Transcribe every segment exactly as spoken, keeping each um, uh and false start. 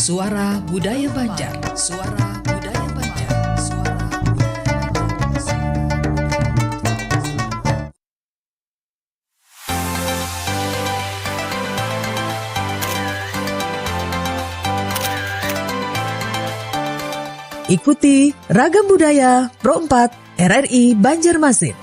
Suara Budaya Banjar. Suara Budaya Banjar. Suara Budaya Banjar. Suara Budaya Banjar. Ikuti Ragam Budaya Pro empat R R I Banjarmasin.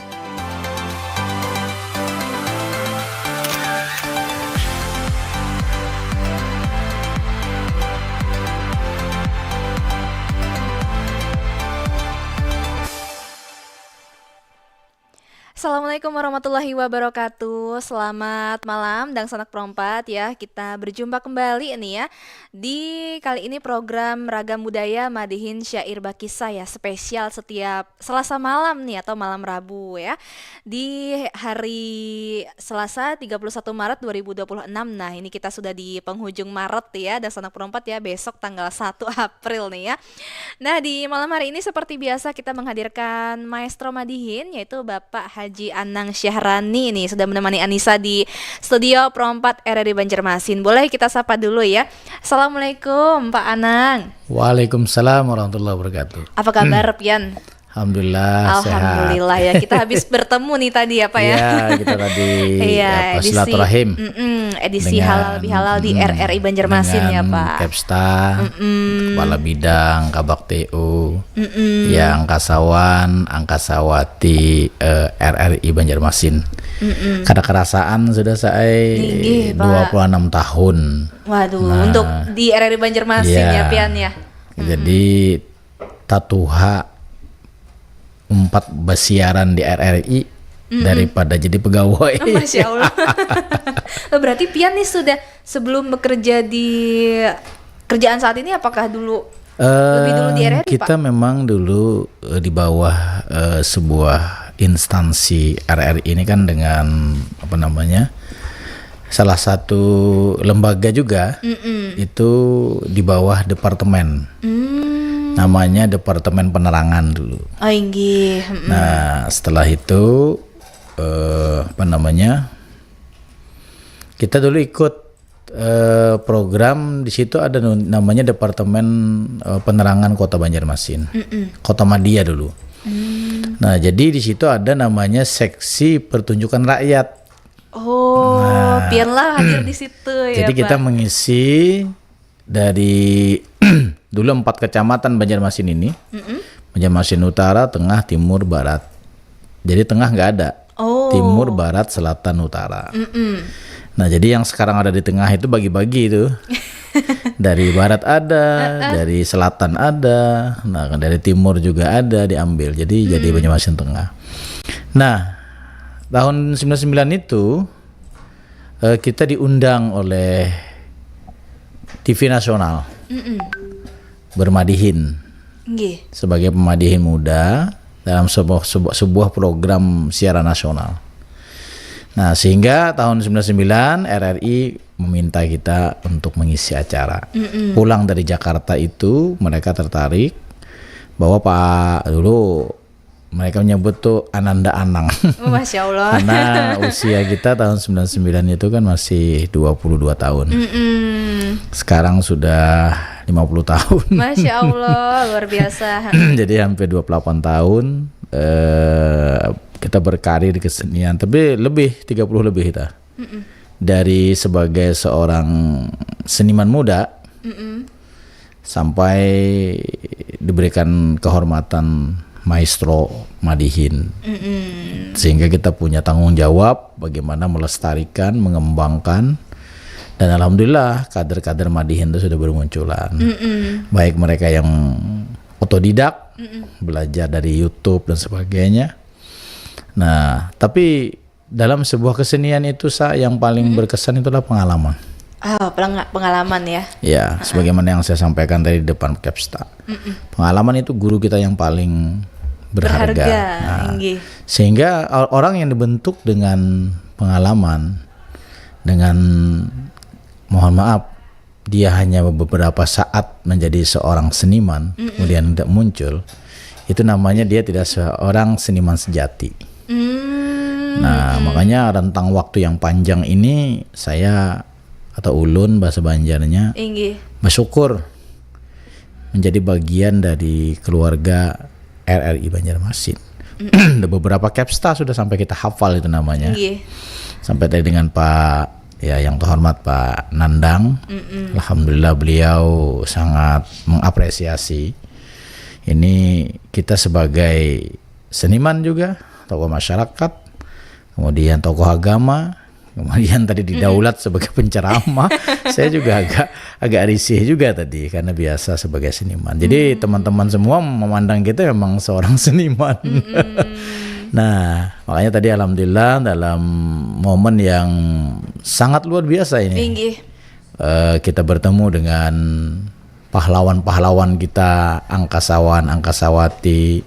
Assalamualaikum warahmatullahi wabarakatuh. Selamat malam, dangsanak Pro empat ya. Kita berjumpa kembali nih ya. Di kali ini program Ragam Budaya madihin syair bakisah ya, spesial setiap Selasa malam nih atau malam Rabu ya. Di hari Selasa tiga puluh satu Maret dua ribu dua puluh enam. Nah, ini kita sudah di penghujung Maret ya, dangsanak Pro empat ya, besok tanggal satu April nih ya. Nah, di malam hari ini seperti biasa kita menghadirkan maestro madihin, yaitu Bapak Haji Anang Syahrani nih, sudah menemani Anissa di studio Pro empat R R I Banjarmasin. Boleh kita sapa dulu ya. Assalamualaikum, Pak Anang. Waalaikumsalam warahmatullahi wabarakatuh. Apa kabar, Pian? Alhamdulillah, sehat. Alhamdulillah ya, kita habis bertemu nih tadi ya, Pak ya. Iya, kita tadi, Iya, apa, edisi, silaturahim mm-mm, edisi dengan, halal bihalal di mm, R R I Banjarmasin ya, dengan Pak. Kepsta, Mm-mm. Kepala Bidang, Kabak T U, Mm-mm. yang Kasawan, Angkasawati, eh, R R I Banjarmasin. Mm-mm. Kada kerasaan sudah saai Inggih, Pak. dua puluh enam tahun. Waduh, Nah, untuk di R R I Banjarmasin iya. ya, Pian ya. Jadi, tatuha umpat basiaran di R R I Mm-mm. daripada jadi pegawai. Oh, Masya Allah. Oh, berarti Pian nih sudah sebelum bekerja di kerjaan saat ini, apakah dulu, eh, lebih dulu di R R I, kita Pak? Memang dulu, eh, di bawah, eh, sebuah instansi R R I ini kan dengan, apa namanya, salah satu lembaga juga Mm-mm. itu di bawah departemen. Mm. Namanya Departemen Penerangan dulu. Oh, inggih. Mm-mm. Nah, setelah itu, eh, apa namanya, kita dulu ikut, eh, program di situ ada nu-, namanya Departemen, eh, Penerangan Kota Banjarmasin. Mm-mm. Kota Madya dulu. Mm. Nah, jadi di situ ada namanya seksi pertunjukan rakyat. Oh, Nah, Pian lah hadir di situ ya, jadi kita Pak. Mengisi dari dulu empat kecamatan Banjarmasin ini. Mm-mm. Banjarmasin Utara, Tengah, Timur, Barat. Jadi tengah nggak ada. Oh. Timur, Barat, Selatan, Utara. Mm-mm. Nah, jadi yang sekarang ada di tengah itu bagi-bagi itu. Dari barat ada, Uh-uh. dari selatan ada, nah, dari timur juga ada diambil. Jadi, jadi Hmm. Banjarmasin Tengah. Nah, tahun sembilan sembilan itu, eh, kita diundang oleh T V nasional Mm-mm. bermadihin Nggih. sebagai pemadihin muda dalam sebuah, sebuah, sebuah program siaran nasional. Nah, sehingga tahun sembilan sembilan R R I meminta kita untuk mengisi acara. Mm-mm. Pulang dari Jakarta itu, mereka tertarik bahwa Pak, dulu mereka menyebut tuh Ananda Anang. Oh, Masya Allah. Karena usia kita tahun sembilan sembilan itu kan masih dua puluh dua tahun. Mm-mm. Sekarang sudah lima puluh tahun. Masya Allah, luar biasa. Jadi hampir dua puluh delapan tahun, eh, kita berkarir di kesenian, tapi lebih tiga puluh lebih kita. Mm-mm. Dari sebagai seorang seniman muda Mm-mm. sampai diberikan kehormatan maestro madihin. Mm-mm. Sehingga kita punya tanggung jawab bagaimana melestarikan, mengembangkan, dan alhamdulillah kader-kader madihin itu sudah bermunculan. Mm-mm. Baik mereka yang otodidak, Mm-mm. belajar dari YouTube dan sebagainya. Nah, tapi dalam sebuah kesenian itu, Sa, yang paling Mm-mm. berkesan itulah pengalaman. Ah, penga-, pengalaman ya. Ya, Ah, ah. sebagaimana yang saya sampaikan tadi di depan Kepsta. Mm-mm. Pengalaman itu guru kita yang paling berharga. Berharga, Nah, inggih. sehingga o-, orang yang dibentuk dengan pengalaman, dengan, mohon maaf, dia hanya beberapa saat menjadi seorang seniman, Mm-mm. kemudian tidak muncul, itu namanya dia tidak seorang seniman sejati. Mm, Nah, mm. makanya rentang waktu yang panjang ini saya atau ulun bahasa Banjarnya Inggih. bersyukur menjadi bagian dari keluarga R R I Banjarmasin. Ada beberapa Kepsta sudah sampai kita hafal itu namanya. Inggih. Sampai tadi dengan Pak, ya, yang terhormat Pak Nandang. Alhamdulillah, beliau sangat mengapresiasi. Ini kita sebagai seniman juga, tokoh masyarakat, kemudian tokoh agama, kemudian tadi didaulat sebagai penceramah. Saya juga agak agak risih juga tadi karena biasa sebagai seniman. Jadi teman-teman semua memandang kita memang seorang seniman. Nah, makanya tadi alhamdulillah dalam momen yang sangat luar biasa ini, Inggih. eh, kita bertemu dengan pahlawan-pahlawan kita, angkasawan, angkasawati,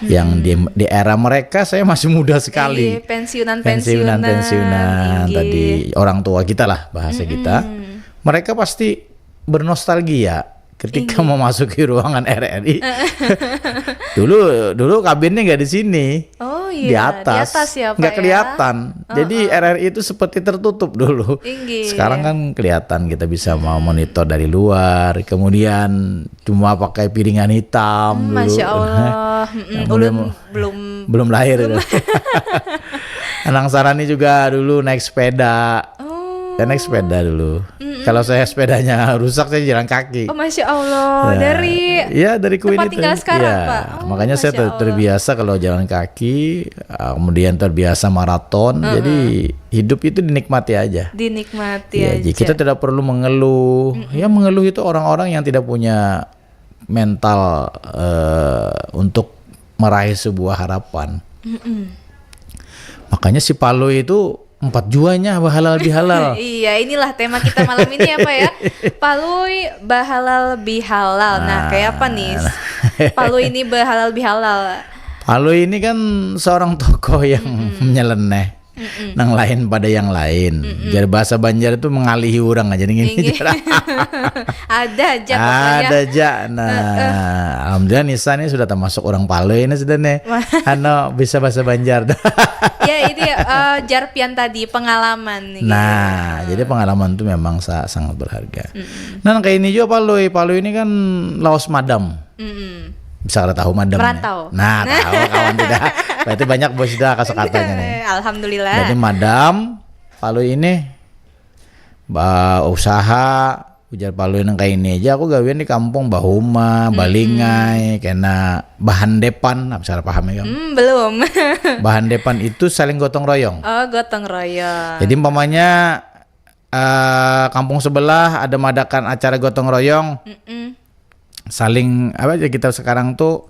yang di, di era mereka saya masih muda sekali. Inggih, pensiunan, Pensiunan, pensiunan. Inggih. Tadi orang tua kita lah, bahasa kita. Mereka pasti bernostalgia ketika memasuki ruangan R R I. Dulu dulu kabinnya nggak di sini. Oh Di iya, atas, di atas ya, Pak, nggak ya? Kelihatan. Jadi R R I itu seperti tertutup dulu. Inggih. Sekarang kan kelihatan, kita bisa mau monitor dari luar. Kemudian cuma pakai piringan hitam dulu. Masya Allah. Mm-mm, Yang ulun belum- belum Belum lahir. Nang Sarani juga dulu naik sepeda. Oh. Saya naik sepeda dulu. Kalau saya sepedanya rusak, saya jalan kaki. Oh, Masya Allah, Nah, dari iya, dari Queen tempat itu. tinggal sekarang, Iya, Pak. Oh, makanya saya Masya ter- Allah. Terbiasa kalau jalan kaki, uh, kemudian terbiasa maraton. Jadi hidup itu dinikmati aja. Dinikmati Ya, aja. jadi kita tidak perlu mengeluh. Ya, mengeluh itu orang-orang yang tidak punya mental, eh, untuk meraih sebuah harapan. Makanya si Palui itu empat juanya bahalal bihalal. Iya, inilah tema kita malam ini ya, Pak, ya. Palui bahalal bihalal. Nah, kayak apa nih? Palui ini bahalal bihalal. Palui ini kan seorang tokoh yang menyeleneh. Nang lain pada yang lain. Jadi bahasa Banjar itu mengalihi orang aja nih. Inggih. Ada aja pokoknya. Ada aja. Nah, alhamdulillah Nisa nih sudah termasuk orang Palui ini sudah nih. Anu, bisa bahasa Banjar. Ya, itu ya, eh, jar pian tadi pengalaman nih. Nah, jadi pengalaman tuh memang sa- sangat berharga. Nah, kayak ini juga Palui. Palui ini kan laos madam. Mm-mm. Bisa kada tahu madam nih. Merantau. Nah, tahu kawan tidak. Berarti banyak bos sudah kasih katanya nih. Eh, Alhamdulillah. Jadi madam, Palui ini ba usaha, ujar Palui nang kayak ini aja, aku gawian di kampung, bahuma, balingai, kena bahan depan, nah, bisa paham ya kan? Hmm, belum. Bahan depan itu saling gotong royong. Oh, gotong royong. Jadi umpamanya, eh, kampung sebelah ada mengadakan acara gotong royong, Mm-mm. saling apa aja kita sekarang tuh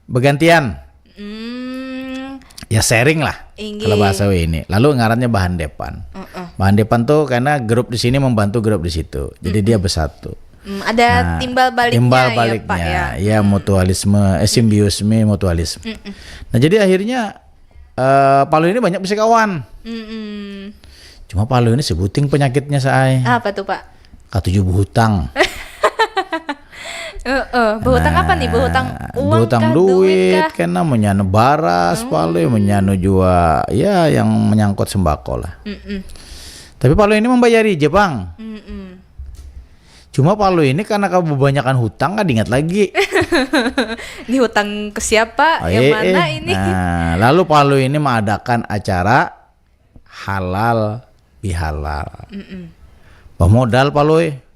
bergantian. Hmm, Ya, sharing lah Inggih. kalau bahasa W ini. Lalu ngarannya bahan depan. Heeh. Bahan depan tuh karena grup di sini membantu grup di situ. Jadi dia bersatu. Hmm, ada Nah, timbal baliknya timbal ya, baliknya. Pak, ya. Ya, mutualisme, eh, simbiosme, mutualisme. Nah, jadi akhirnya, eh, Palui ini banyak bisi kawan. Mm-mm. Cuma Palui ini sebuting penyakitnya, saai. Apa tuh, Pak? Katuju berhutang. Heeh, berhutang apa nih? Berhutang Nah, uang berhutang kah, duit, duit kah? Kena menyanu baras, Palui menyanu jua, ya, yang menyangkut sembako lah. Mm-mm. Tapi Palui ini membayari Jepang. Mm-mm. Cuma Palui ini karena kebanyakan hutang, kada ingat lagi. Ini hutang ke siapa? Oh, Yang eh, mana eh. ini? Nah, lalu Palui ini mengadakan acara halal bihalal. Bamodal Palui.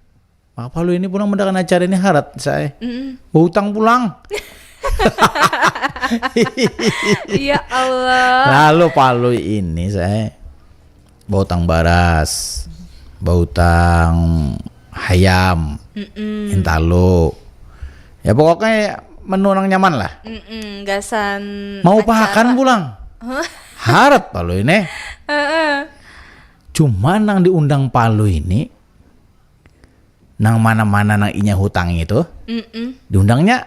Maka Palui ini pulang mengadakan acara ini harat, saya. Mm-mm. Hutang pulang. Ya Allah. Lalu Palui ini, saya, bautang baras, bautang hayam, Mm-mm. hintalu. Ya, pokoknya menu nang nyaman lah. Mm-mm, gasan Mau acara. pahakan pulang. Hah? Harat Palui ini. Heeh. Cuma nang diundang Palui ini, nang mana-mana nang inya hutangi itu, Mm-mm. diundangnya.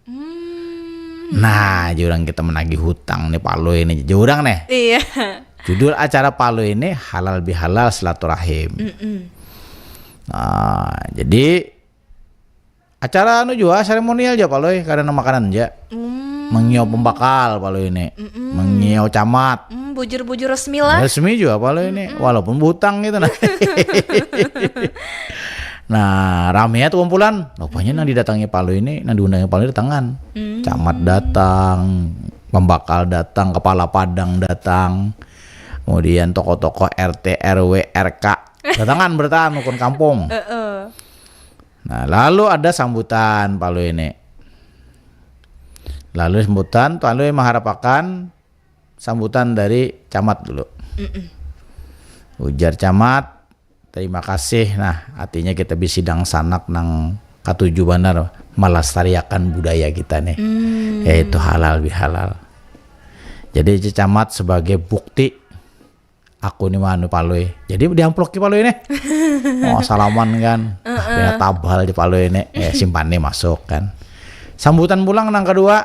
Hmm. Nah, jurang kita menagih hutang nih Palui ini. Jurang nih. Iya. Judul acara Palui ini halal bihalal silaturahim. Mm-mm. Nah, jadi acara anu jua seremonial aja Palui, kada ada makanan aja. Hmm. Mengiau pembakal Palui ini. Mengiau camat. Hmm, bujur-bujur resmi lah. Resmi juga Palui ini, walaupun berhutang gitu nah. Nah, rame ya tuh kumpulan. Rupanya nang didatangi Palui ini, nang diundangi Palui datangan. Camat datang, pembakal datang, kepala padang datang. Kemudian tokoh-tokoh R T, R W, R K datangan bertahan rukun kampung. Nah, lalu ada sambutan Palui ini. Lalu sambutan, Palui mengharapakan sambutan dari camat dulu. Ujar camat, "Terima kasih." Nah, artinya kita bisi dangsanak nang katuju banar melestariakan budaya kita nih, yaitu halal bihalal. Jadi camat sebagai bukti aku ni manu Palui. Jadi diamploki Palui nih. Oh, salaman kan. Ah, pina tabal di Palui ini. Eh, simpan nih masuk kan. Sambutan pulang nang kedua,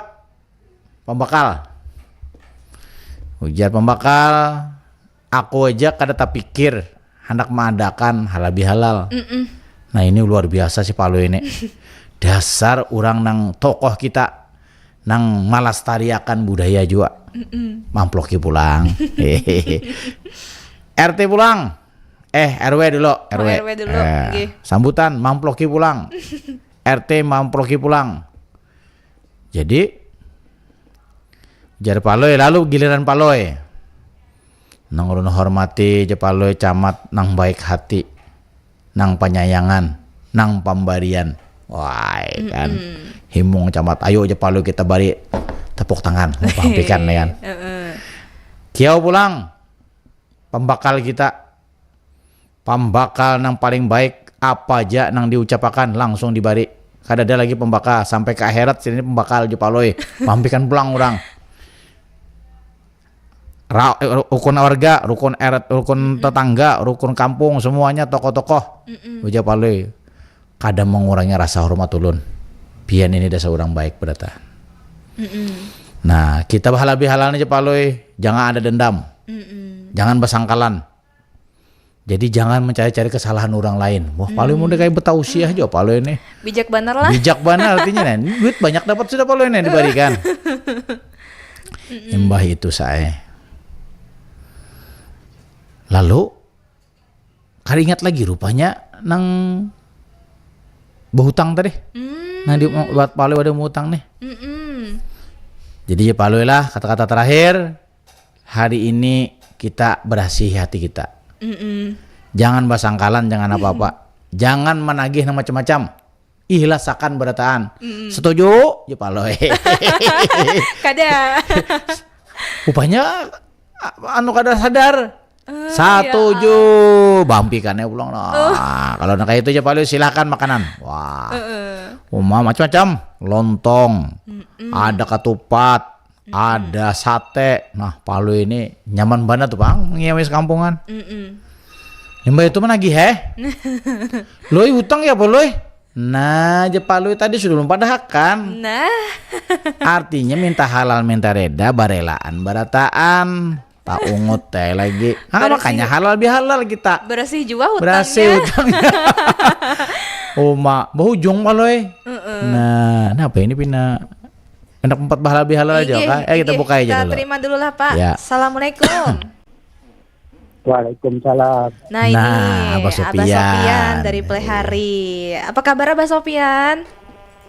pembakal. Ujar pembakal, "Aku aja kada tapikir handak maadakan halal bihalal. Nah, ini luar biasa si Palui ini. Dasar orang nang tokoh kita, nang malastariakan budaya jua." Mamploki pulang. R T pulang. Eh, R W dulu, Oh, R W. R W dulu, Eh, nggih. Sambutan, mamploki pulang. R T mamploki pulang. Jadi, jar Palui, lalu giliran Palui. "Nang ulun hormati, jar Palui, camat nang baik hati, nang panyayangan, nang pambarian." Wai, kan. Himung camat, "Ayo, jar Palui, kita bari tepuk tangan, mampampikan, ya kan. Kiau pulang, pembakal kita. Pembakal nang paling baik, apa ja nang diucapakan langsung dibari. Kada ada lagi pembakal, sampai ke akhirat sini pembakal ja Palui. Mampikan pulang orang. Ra-, rukun warga, rukun eret, rukun tetangga, rukun kampung, semuanya tokoh-tokoh. Ujar Palui, "Kada mengurangi rasa hormat ulun. Pian ini dasar orang baik," berata. Nah, kita bahalal bihalal aja Palui, jangan ada dendam. Jangan basangkalan. Jadi jangan mencari-cari kesalahan orang lain. Wah, Palui mun kayak betausiah aja Palui ini. Bijak banar lah. Bijak banar artinya nih. Duit banyak dapat sudah Palui ini dibarikan. Imbah itu saya. Lalu kada ingat lagi rupanya nang bahutang tadi. Nang di buat Palui ada mahutang nih. Jadi ya Palui lah kata-kata terakhir, hari ini kita berasih hati kita. Jangan basangkalan, jangan apa-apa. Jangan menagih nang macam-macam. Ihlasakan berataan. Setuju? Ya Palui. Kada. Rupanya a-, anu kada sadar. Satuju. Bampikannya pulang nah. Kalau nak kayak itu aja Palui, silahkan makanan. Wah. Uma macam-macam. Lontong. Ada ketupat. Ada sate. Nah, Palui ini nyaman banget tuh, Bang, mengiawis kampungan. Limbah itu menagih, heh. Lui, hutang ya apa, Lui? Nah, je Palui tadi sudah lupa dah kan. Nah. Artinya minta halal, minta reda, barelaan, barataan. Tak ungut teh lagi. Ah, makanya halal bihalal kita. Berasih jua hutangnya. Berasih hutangnya. Uma, bahujung Palui. Nah, kenapa ini pina Anak empat bahala bihala aja kah? Eh, kita buka aja dulu. Kita terima dulu lah, Pak. Ya. Assalamualaikum. Waalaikumsalam. Nah, ini Abah Sopian. Abah Sopian dari Plehari. Apa kabar Abah Sopian?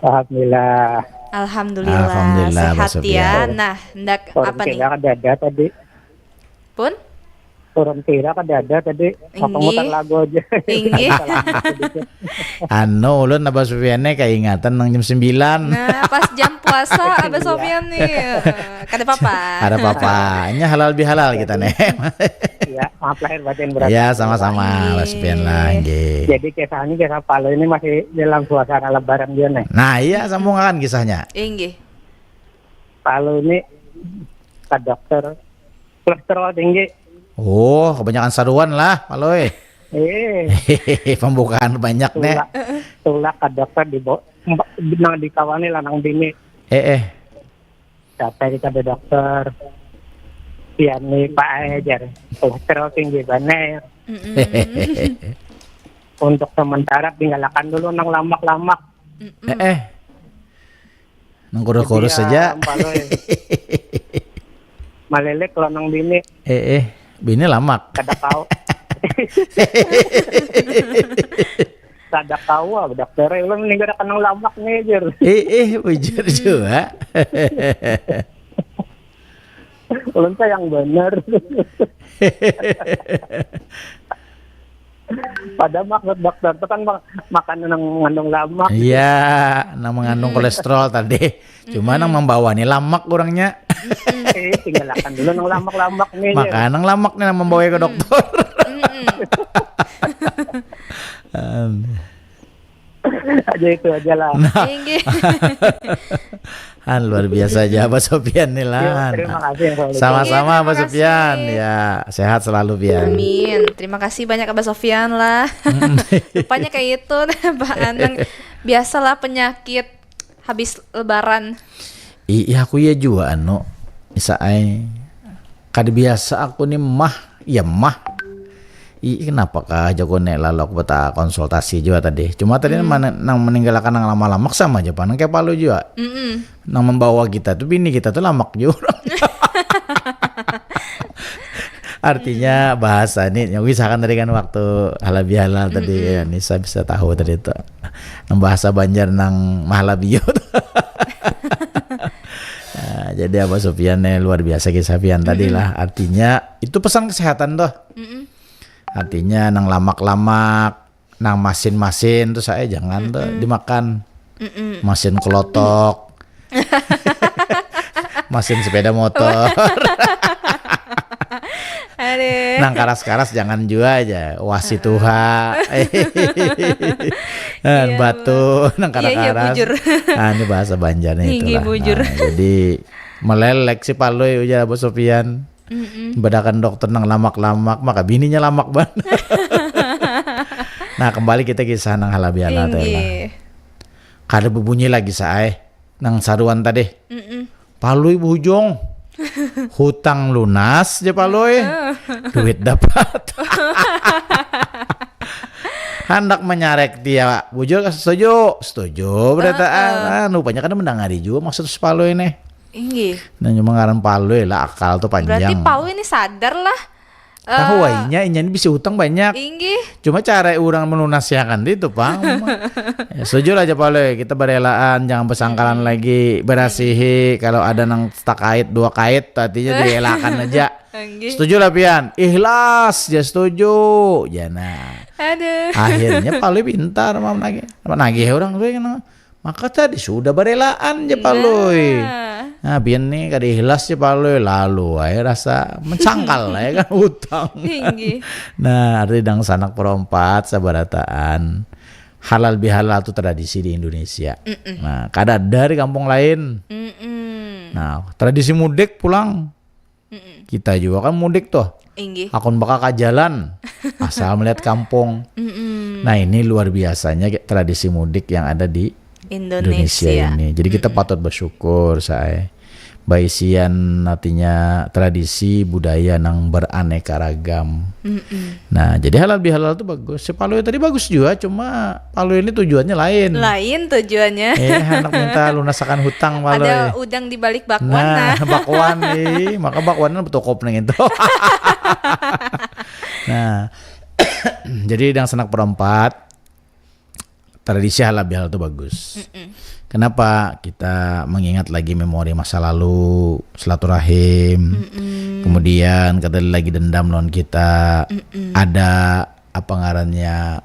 Alhamdulillah. Alhamdulillah. Alhamdulillah, Abah Sopian. Sehat ya. Nah, hendak apa nih? Orang kira kada ada tadi. Pun? Orang kira kada ada tadi. Apa mutar lagu aja. Inggih. Anu, ulun Abah Sofian nih kaingatan nang jam sembilan. Nah, pas jam puasa Abah Sofian nih. Kada apa-apa. Kada apa-apa. Ini halal bihalal kita nih. Ya, maaf lahir batin berarti. Ya, sama-sama Abah Sofian lah, nggih. Jadi kisahnya kisah Palu ini masih dalam suasana lebaran dia nih. Nah, iya, sambungakan kisahnya. Inggih. Palu ini ke dokter kolesterol tinggi. Oh, kebanyakan saruan lah, Palui. Eh. Pembukaan banyak nih. Tulak, tulak ke dokter di bo-, nang dikawani lanang bini. Eh, eh. Sampai kita ke dokter. Pian nih, Pak, eh, jar. Kolesterol tinggi banar. Untuk sementara tinggalkan dulu nang lamak-lamak. Eh, eh. Nang kurus-kurus saja. Malilik kalau nang bini. Eh, eh, bini lamak. Kada tahu. Kada kawa, dokter. Ulun mending kada kanang lamak nih, jer. Eh, eh, bujur juga. Ulun sayang bener. Pada maksud dokter itu kan mak- makanan yang mengandung lamak. Iya, nang mengandung kolesterol tadi. Cuma nang membawa nih lamak kurangnya. Eh, tinggalkan dulu nang lamak-lamak nih, jer. Maka nang lamak nih nang membawa ke dokter. Aja itu aja lah. Inggih. Han, luar biasa aja Abah Sofian nih lah. Terima kasih yang selalu Sama-sama Iya, Abah terima Sofian. kasih. Ya, sehat selalu Pian. Amin. Terima kasih banyak Abah Sofian lah. Rupanya kayak itu Pak Anang. Biasalah penyakit habis lebaran. Iya, aku ya juga anu. Isa ai. Kada biasa aku nih mah. Ya mah. Ih, kenapa kah jago nek lalu aku beta konsultasi juga tadi. Cuma tadi mana- nang meninggalkan nang lama-lama sama aja panang kayak palu juga. Mm-mm. Nang membawa kita tuh bini kita tuh lamak juga orang. Artinya bahasa nih, yang misalkan tadi kan waktu halabi halal tadi ya, Nisa bisa tahu tadi itu. Nang bahasa Banjar nang mahalabio tuh. Nah, jadi Abah Sofian nih luar biasa kisah Pian tadi lah. Artinya itu pesan kesehatan tuh. Mm-mm. Artinya nang lamak-lamak, nang masin-masin tuh saya jangan tuh dimakan. Mm-mm. Masin kelotok. Masin sepeda motor. Aduh. Nang karas-karas jangan jua aja. Wasi tuha. Eh, Iya, batu, nang Iya, iya, karas-karas. Bujur. Ah, ini bahasa Banjar nih Inggih, itulah. Bujur. Nah, jadi melelek si Palui ujar Abah Sofian. Mm-mm. Badakan dokter nang lamak-lamak, maka bininya lamak banget. Nah, kembali kita kisah nang halabi halal tadi lah. Inggih. Kada berbunyi lagi saai nang saruan tadi. Mm-mm. Palui bujung. Hutang lunas je Palui. Duit dapat. Handak menyarek dia bujur setuju, setuju berataan. Ah, rupanya kada mendangari juga maksud si Palui nih. Inggih. Nah, cuma ngaran Palui lah, akal tuh Berarti panjang. Palui ini sadar lah. Tahu Eh, wainya inya ini bisi hutang banyak. Inggih. Cuma cara orang melunasiakan itu pang. Ya, setuju lah aja Palui, kita berelaan, jangan bersangkalan lagi, berasihi kalau ada nang setakait dua kait artinya dielakan aja. Inggih. Setuju lah Pian, ikhlas ya setuju. Ya nah. Aduh. Akhirnya Palui pintar mau nagih. Apa nagih orang tuh yang maka tadi sudah berelaan je Palui. Nah. Nah, Pian nih kada ikhlas je Palui, lalu ae rasa mencangkal ya kan hutang. Inggih. Nah, arti dangsanak perompat sabarataan halal bihalal tu tradisi di Indonesia. Nah, kada ada di kampung lain. Mm-mm. Nah, tradisi mudik pulang. Mm-mm. Kita juga kan mudik tuh. Inggih. Akun bakal ka jalan asal melihat kampung. Mm-mm. Nah, ini luar biasanya kayak tradisi mudik yang ada di Indonesia Indonesia. ini. Jadi kita patut bersyukur saya. Baisian artinya tradisi budaya nang beraneka ragam. Mm-mm. Nah, jadi halal bihalal tuh bagus. Si Palui tadi bagus juga, cuma Palui ini tujuannya lain. Lain tujuannya. Eh, anak minta lunasakan hutang Palui. Ada udang di balik bakwan Nah, nah. Bakwan nih, maka bakwan betukop nih itu. Nah, jadi dangsanak perompat tradisi halal bihalal itu bagus. Kenapa kita mengingat lagi memori masa lalu, silaturahim, kemudian kada lagi dendam lawan kita, ada apa ngarannya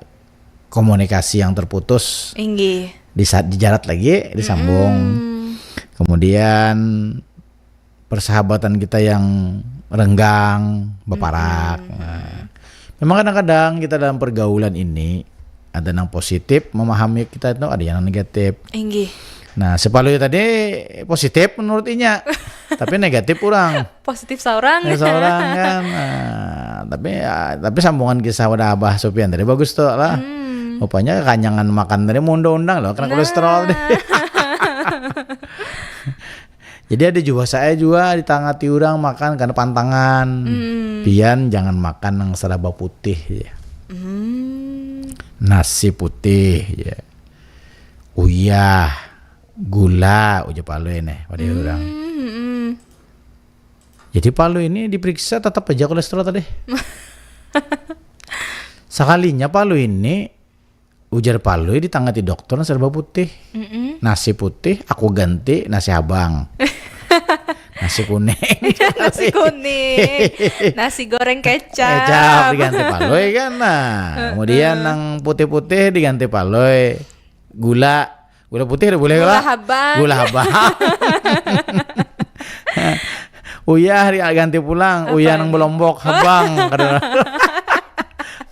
komunikasi yang terputus Inggih. di saat dijarat lagi disambung. Hmm. Kemudian persahabatan kita yang renggang, berparak. Nah, memang kadang-kadang kita dalam pergaulan ini ada yang positif memahami kita itu, ada yang negatif. Inggih. Nah, si Palui tadi positif menurut inya, tapi negatif orang. Positif seorang. Ya, seorang kan. Nah, tapi ya, tapi sambungan kisah wadah Abah Sofian tadi bagus tuh lah. Hmm. Rupanya kanyangan makan tadi mau undang-undang loh, kena kolesterol deh. Jadi ada juga saya juga ditangati orang makan karena pantangan. Hmm. Pian jangan makan yang seraba putih ya. Hmm. Nasi putih ya. Uyah, gula, ujar Palui nih pada orang. Hmm. Jadi Palui ini diperiksa tetap aja kolesterol tadi. Sekalinya Palui ini Ujar Palui ditangati dokter serba putih. Mm-mm. Nasi putih aku ganti nasi habang. Nasi kuning. Nasi kuning, nasi goreng kecap. Kecap diganti Palui kan. Nah, kemudian nang putih-putih diganti Palui. Gula, gula putih udah boleh Gula lah. habang. Gula habang. Uyah diganti pulang, uyah nang belombok habang.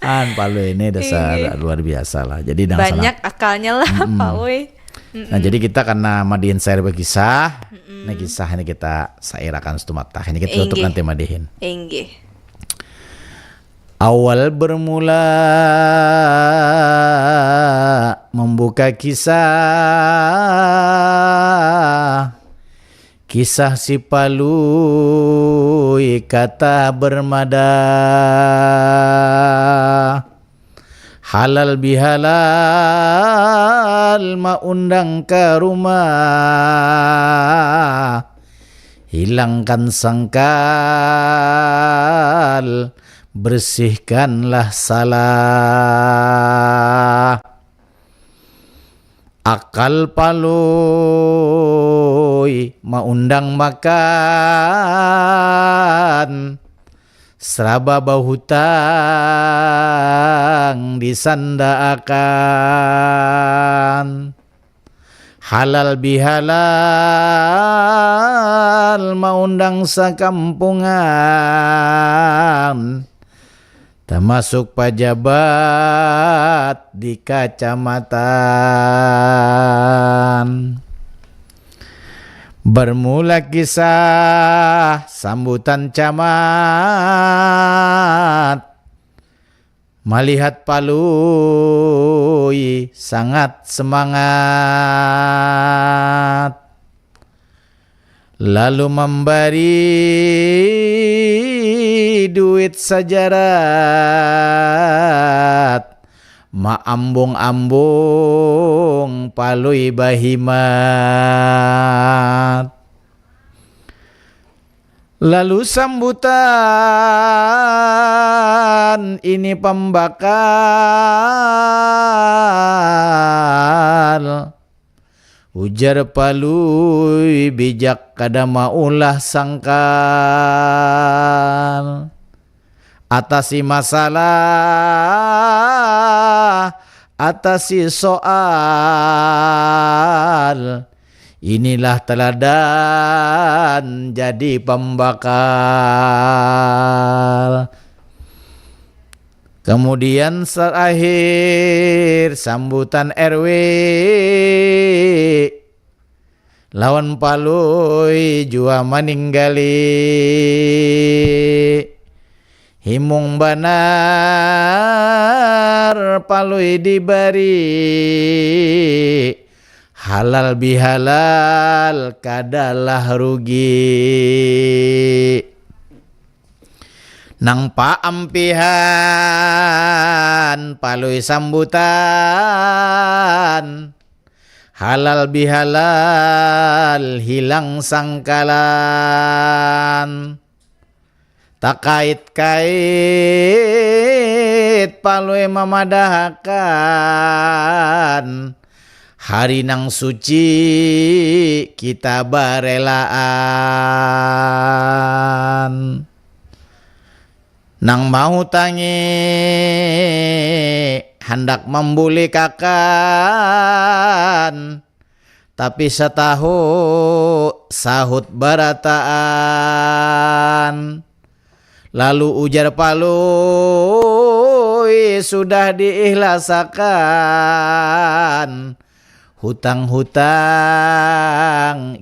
An Palui ini dasar Iya. Luar biasa lah. Jadi nang salah. Banyak akalnya lah, Palui. Nah, jadi kita karena madihin sair berkisah, nah kisah ini kita sairakan setumata. Ini kita tutup Inggih. Nanti madihin. Inggih. Awal bermula membuka kisah, kisah si Palui kata bermada. Halal bihalal maundang ke rumah. Hilangkan sangkal, bersihkanlah salah. Akal Palui maundang makan, seraba bahutang disandaakan. Halal bihalal maundang sakampungan, termasuk pajabat di kacamatan. Bermula kisah sambutan camat, malihat Palui sangat semangat. Lalu membari duit sajarat, maambung-ambung Palui bahimat. Lalu sambutan ini pambakal. Ujar Palui bijak kada maulah sangkal. Atasi masalah, atasi soal. Inilah teladan jadi pambakal. Kemudian terakhir sambutan R W lawan Palui jua maninggali. Himung banar Palui dibari, halal bihalal kadalah rugi. Nang paampihan Palui sambutan, halal bihalal hilang sangkalan. Takait-kait Palui mamadahakan hari nang suci kita barelaan. Nang mahutangi handak mambulikakan, tapi satahu sahut barataan. Lalu ujar Palui sudah diihlasakan, hutang-hutang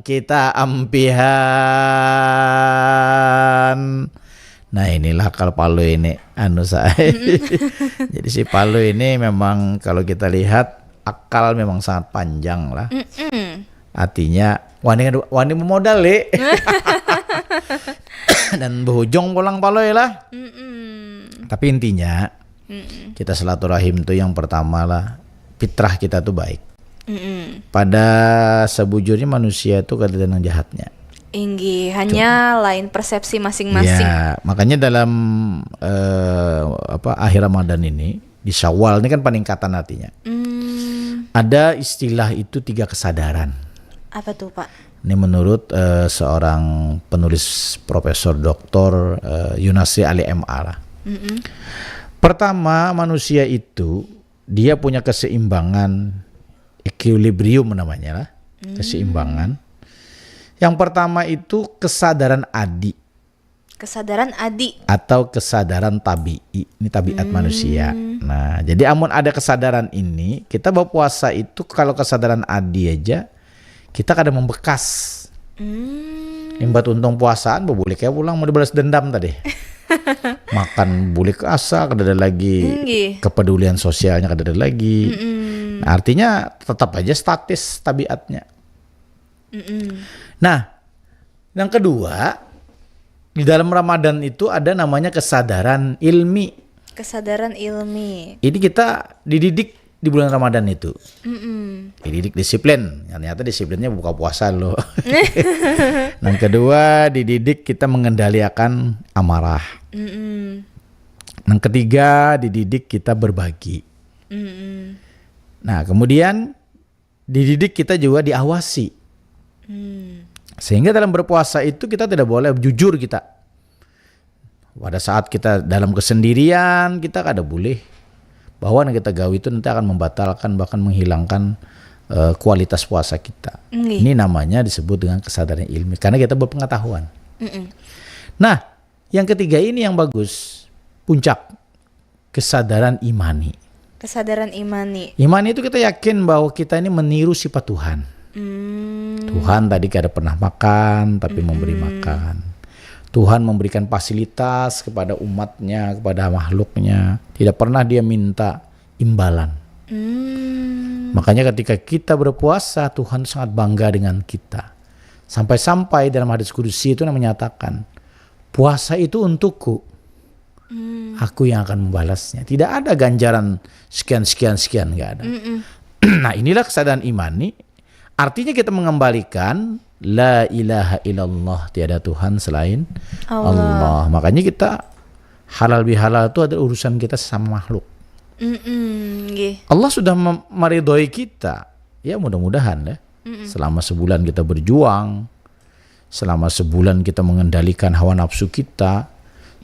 kita ampihan. Nah, inilah akal Palui ini, anu saya. Jadi si Palui ini memang kalau kita lihat akal memang sangat panjang lah. Mm-mm. Artinya wani wani memodal, Li. Dan berujung pulang Palui lah. Mm-mm. Tapi intinya Mm-mm. kita silaturahim tuh yang pertama lah, fitrah kita tuh baik. Mm-mm. Pada sebujurnya manusia itu kada ada yang jahatnya. Inggih, hanya lain persepsi masing-masing. Ya, makanya dalam eh, apa akhir Ramadan ini di Syawal ini kan peningkatan artinya. Mm. Ada istilah itu tiga kesadaran. Apa tuh, Pak? Ini menurut eh, seorang penulis Profesor Doktor eh, Yunasri Ali M A. Mm-mm. Pertama, manusia itu dia punya keseimbangan, equilibrium namanya lah, keseimbangan. Yang pertama itu kesadaran adi Kesadaran adi. atau kesadaran tabi'i. Ini tabiat manusia. Nah, jadi amun ada kesadaran ini, kita berpuasa itu kalau kesadaran adi aja, kita kada membekas. Hmm. Limbah tuntung puasaan, boleh kayak pulang mau dibalas dendam tadi. Makan bulik asa, kada ada lagi Nggih. kepedulian sosialnya, kada ada lagi. Mm-mm. Nah, artinya tetap aja statis tabiatnya. Mm-mm. Nah, yang kedua, di dalam Ramadan itu ada namanya kesadaran ilmi. Kesadaran ilmi. Ini kita dididik di bulan Ramadan itu. Mm-mm. Dididik disiplin. Ternyata disiplinnya buka puasa loh. Yang kedua, dididik kita mengendalikan amarah. Mm-mm. Yang ketiga, dididik kita berbagi. Mm-mm. Nah, kemudian dididik kita juga diawasi. Hmm. Sehingga dalam berpuasa itu kita tidak boleh jujur kita. Pada saat kita dalam kesendirian, kita kada boleh bahwa yang kita gawi itu nanti akan membatalkan, bahkan menghilangkan eh, kualitas puasa kita. Nggih. Ini namanya disebut dengan kesadaran ilmi karena kita berpengetahuan. Mm-mm. Nah, yang ketiga ini yang bagus, puncak kesadaran imani. Kesadaran imani. Imani itu kita yakin bahwa kita ini meniru sifat Tuhan. Hmm. Tuhan tadi kada pernah makan tapi memberi makan. Tuhan memberikan fasilitas kepada umatnya, kepada makhluknya. Tidak pernah dia minta imbalan. Hmm. Makanya ketika kita berpuasa, Tuhan sangat bangga dengan kita. Sampai-sampai dalam hadis kudusi itu yang menyatakan, puasa itu untukku. Hmm. Aku yang akan membalasnya. Tidak ada ganjaran sekian, sekian, sekian. Nggak ada. Mm-mm. Nah, inilah kesadaran imani. Artinya kita mengembalikan la ilaha illallah, tiada Tuhan selain Allah. Allah. Makanya kita halal bihalal itu adalah urusan kita sama makhluk. Mm-mm, nggih. Allah sudah mem- meridhoi kita. Ya, mudah-mudahan ya. Mm-mm. Selama sebulan kita berjuang, selama sebulan kita mengendalikan hawa nafsu kita,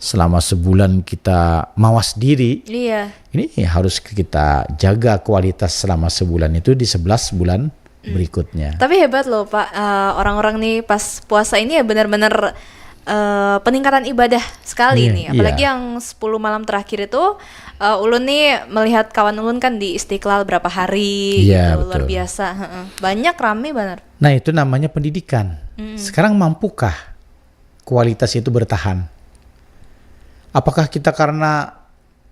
selama sebulan kita mawas diri, Iya. ini harus kita jaga kualitas selama sebulan itu di sebelas bulan berikutnya. Tapi hebat loh, Pak. Eh, orang-orang nih pas puasa ini ya benar-benar eh, peningkatan ibadah sekali Iya, nih. Apalagi iya. Yang sepuluh malam terakhir itu, eh, ulun nih melihat kawan ulun kan di Istiqlal berapa hari Iya, gitu, luar betul. Biasa. Heeh. Banyak, rame banget. Nah, itu namanya pendidikan. Mm. Sekarang mampukah kualitas itu bertahan? Apakah kita karena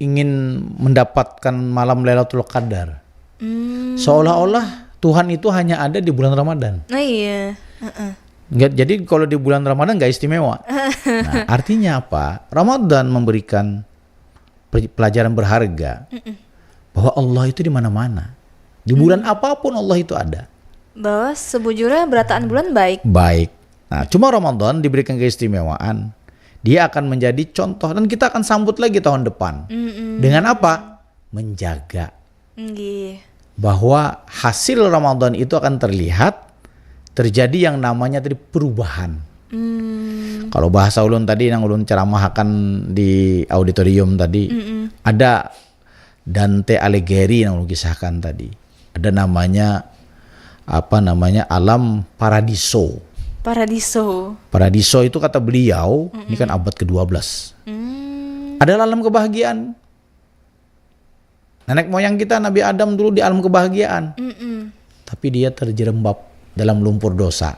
ingin mendapatkan malam Lailatul Qadar? Hmm. Seolah-olah Tuhan itu hanya ada di bulan Ramadan. Nah, iya. Heeh. Enggak, jadi kalau di bulan Ramadan nggak istimewa. Nah, artinya apa? Ramadan memberikan pe- pelajaran berharga bahwa Allah itu di mana-mana. Di bulan apapun Allah itu ada. Bahwa sebujurnya berataan bulan baik. Baik. Nah, cuma Ramadan diberikan keistimewaan. Dia akan menjadi contoh dan kita akan sambut lagi tahun depan. Mm-mm. Dengan apa? Menjaga Nggih. bahwa hasil Ramadan itu akan terlihat terjadi yang namanya tadi perubahan. Hmm. Kalau bahasa ulun tadi yang ulun ceramahakan di auditorium tadi, Mm-mm. ada Dante Alighieri yang ulun kisahkan tadi. Ada namanya apa namanya alam paradiso. Paradiso. Paradiso itu kata beliau, ini kan abad kedua belas. Hmm. Adalah alam kebahagiaan. Nenek moyang kita Nabi Adam dulu di alam kebahagiaan, Mm-mm. tapi dia terjerembab dalam lumpur dosa.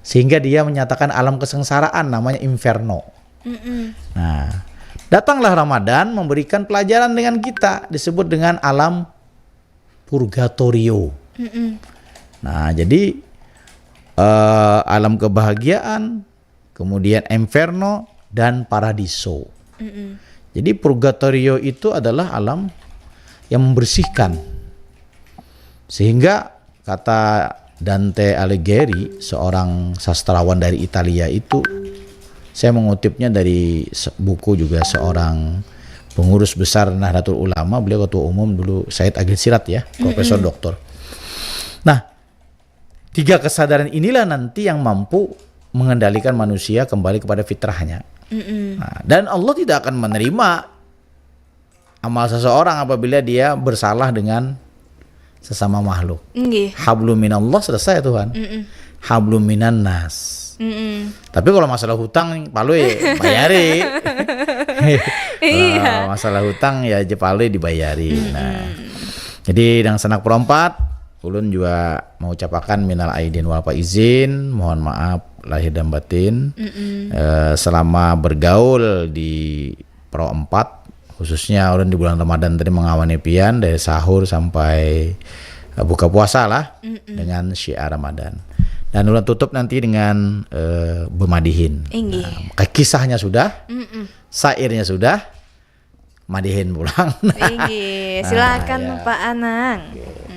Sehingga dia menyatakan alam kesengsaraan namanya inferno. Mm-mm. Nah, datanglah Ramadan memberikan pelajaran dengan kita, disebut dengan alam purgatorio. Mm-mm. Nah, jadi eh, alam kebahagiaan, kemudian inferno dan paradiso. Mm-mm. Jadi purgatorio itu adalah alam yang membersihkan. Sehingga kata Dante Alighieri, seorang sastrawan dari Italia itu, saya mengutipnya dari se- buku juga seorang pengurus besar Nahdlatul Ulama, beliau ketua umum dulu, Said Agil Sirat ya, profesor doktor. Nah, tiga kesadaran inilah nanti yang mampu mengendalikan manusia kembali kepada fitrahnya. Nah, dan Allah tidak akan menerima amal seseorang apabila dia bersalah dengan sesama makhluk. Nggih. Hablum minallah selesai, Tuhan. Mm-mm. Hablum minan nas. Mm-mm. Tapi kalau masalah hutang, palui bayari. Iya. Ah, masalah hutang ya aja palui dibayari. Nah. Jadi, dangsanak Pro empat, ulun juga mengucapkan minal aidin wal faizin, mohon maaf lahir dan batin. Mm-mm. Eh, selama bergaul di Pro empat, khususnya ulun di bulan Ramadan tadi mengawani pian dari sahur sampai eh, buka puasa lah, Mm-mm. dengan syiar Ramadan. Dan ulun tutup nanti dengan eh, bemadihin. Inggih. Nah, kisahnya sudah, Mm-mm. syairnya sudah, madihin pulang. Inggih, silakan ya. Pak Anang. Mm-mm.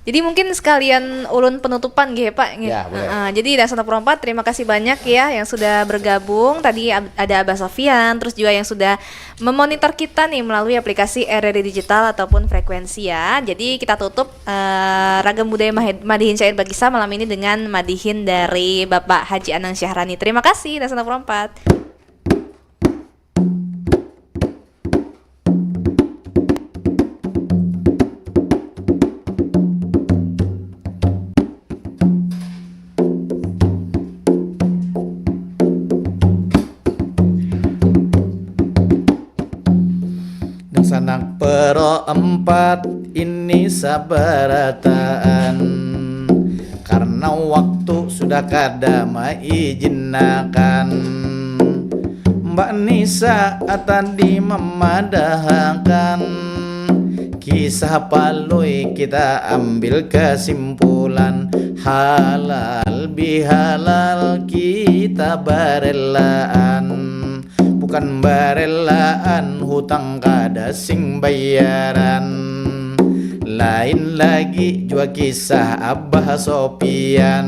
Jadi mungkin sekalian ulun penutupan nggih Pak. Nggih. Ya, boleh. Heeh, jadi Dangsanak Pro empat, terima kasih banyak ya yang sudah bergabung. Tadi ab- ada Abah Sofian, terus juga yang sudah memonitor kita nih melalui aplikasi R R I Digital ataupun Frekuensi ya. Jadi kita tutup eh, Ragam Budaya Mahid- Madihin Syair Bakisah malam ini dengan madihin dari Bapak Haji Anang Syahrani. Terima kasih Dangsanak Pro empat. Dangsanak Pro empat ini sabarataan, karena waktu sudah kada maijinakan. Mbak Nisa tadi mamadahakan kisah palui, kita ambil kesimpulan, halal bihalal kita barelaan. Bukan barelaan, hutang kada sing bayaran. Lain lagi jua kisah Abah Sopian.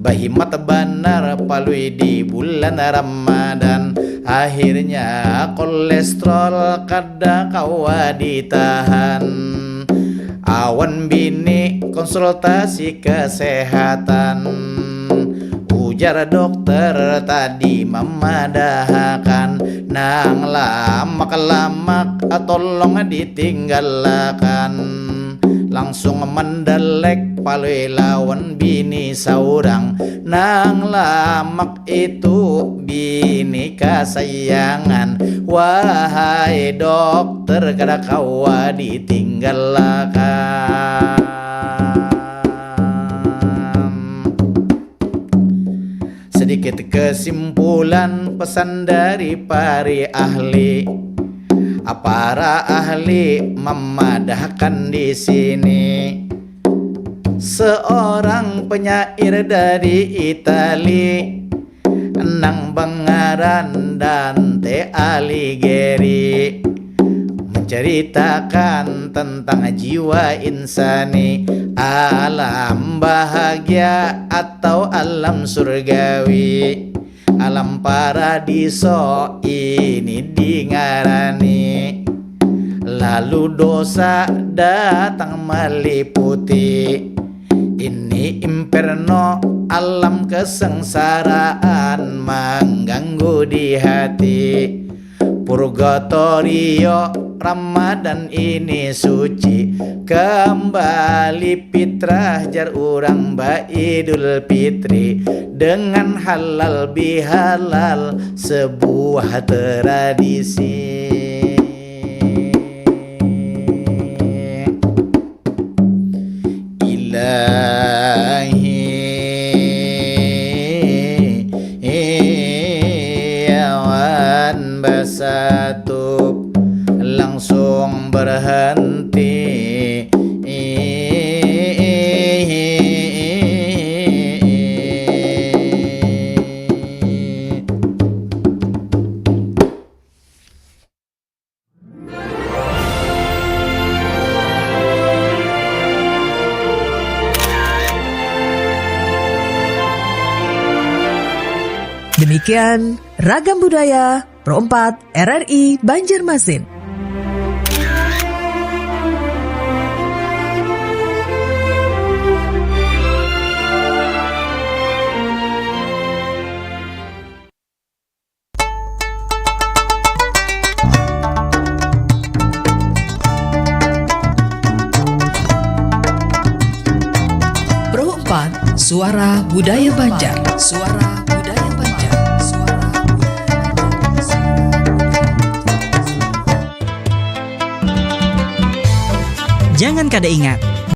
Bahimat banar palui di bulan Ramadan. Akhirnya kolesterol kada kawa ditahan. Awan bini konsultasi kesehatan. Ujar dokter tadi mamadahakan, nang lamak-lamak tolong ditinggalakan. Langsung mandalek palui lawan bini saurang, nang lamak itu bini kasayangan. Wahai dokter, kada kawa ditinggalakan. Sedikit kesimpulan pesan dari pari ahli. Para ahli mamadahkan di sini. Seorang penyair dari Itali nang bangaran Dante Alighieri menceritakan tentang jiwa insani, alam bahagia atau alam surgawi, alam paradiso ini dingarani. Lalu dosa datang meliputi. Ini inferno, alam kesengsaraan mengganggu di hati. Purgatorio, Ramadan ini suci. Kembali fitrah jar urang ba Idul Fitri dengan halal bihalal, sebuah tradisi. Ilahi awan basatup langsung berhenti. Demikian Ragam Budaya Pro empat R R I Banjarmasin. Suara Budaya Banjar. Suara Budaya Banjar. Suara Budaya Banjar. Jangan kada ingat,